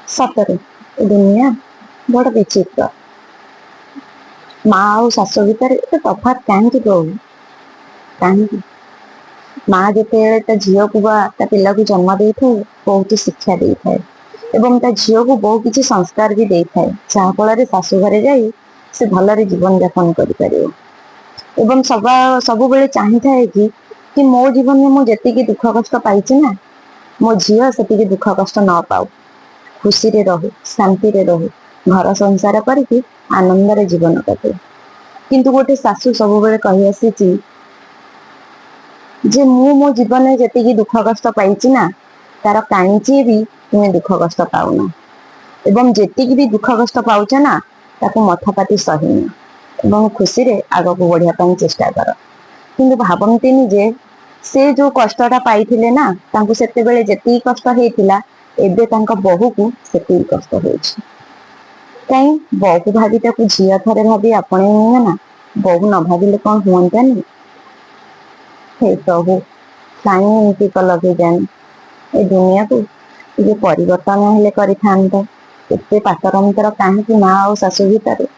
ସତରେ ଏ ଦୁନିଆ ବଡ଼ ବିଚିତ୍ର। ମା ଆଉ ଶାଶୁ ଭିତରେ ଏତେ ତଫାତ୍ କାହିଁକି ପ୍ରଭୁ, କାହିଁକି? ମା ଯେତେବେଳେ ତା ଝିଅକୁ ବା ତା ପିଲାକୁ ଜନ୍ମ ଦେଇଥାଏ, ବହୁତ ଶିକ୍ଷା ଦେଇଥାଏ ଏବଂ ତା ଝିଅକୁ ବହୁ କିଛି ସଂସ୍କାର ବି ଦେଇଥାଏ, ଯାହା ଫଳରେ ଶାଶୁ ଘରେ ଯାଇ ସେ ଭଲରେ ଜୀବନ ଯାପନ କରିପାରିବ। ଏବଂ ସବୁବେଳେ ଚାହିଁଥାଏ କି ମୋ ଜୀବନରେ ମୁଁ ଯେତିକି ଦୁଃଖ କଷ୍ଟ ପାଇଛି ନା, ମୋ ଝିଅ ସେତିକି ଦୁଃଖ କଷ୍ଟ ନ ପାଉ, ଖୁସିରେ ରହୁ, ଶାନ୍ତିରେ ରହୁ, ଘର ସଂସାର କରିକି ଆନନ୍ଦରେ ଜୀବନ କାଟୁ। କିନ୍ତୁ ଗୋଟେ ଶାଶୁ ସବୁବେଳେ କହି ଆସିଛି ଯେ ମୁଁ ମୋ ଜୀବନରେ ଯେତିକି ଦୁଃଖ କଷ୍ଟ ପାଇଛି ନା, ତାର କାଣିଚିଏ ବି ତୁମେ ଦୁଃଖ କଷ୍ଟ ପାଉନ, ଏବଂ ଯେତିକି ବି ଦୁଃଖ କଷ୍ଟ ପାଉଛ ନା, ତାକୁ ମଥାପାତି ସହିନିଅ ଏବଂ ଖୁସିରେ ଆଗକୁ ବଢିବା ପାଇଁ ଚେଷ୍ଟା କର। କିନ୍ତୁ ଭାବନ୍ତିନି ଯେ ସେ ଯୋଉ କଷ୍ଟଟା ପାଇଥିଲେ ନା, ତାଙ୍କୁ ସେତେବେଳେ ଯେତିକି କଷ୍ଟ ହେଇଥିଲା, ଏବେ ତାଙ୍କ ବୋହୂକୁ ସେତିକି କଷ୍ଟ ହଉଛି। କାଇଁ ବୋହୂ ଭାବି ତାକୁ ଝିଅ ଥରେ ଭାବି ଆପଣେଇ ନିଅ ନା, ବୋହୂ ନ ଭାବିଲେ କଣ ହୁଅନ୍ତାନି? ହେ ପ୍ରଭୁ, କାଇଁ ଏମିତି କଲ କେଜାଣି? ଏ ଦୁନିଆକୁ ଟିକେ ପରିବର୍ତ୍ତନ ହେଲେ କରିଥାନ୍ତ। ଏତେ ପାତର ଅନ୍ତର କାହିଁକି ମା ଆଉ ଶାଶୁ ଭିତରେ?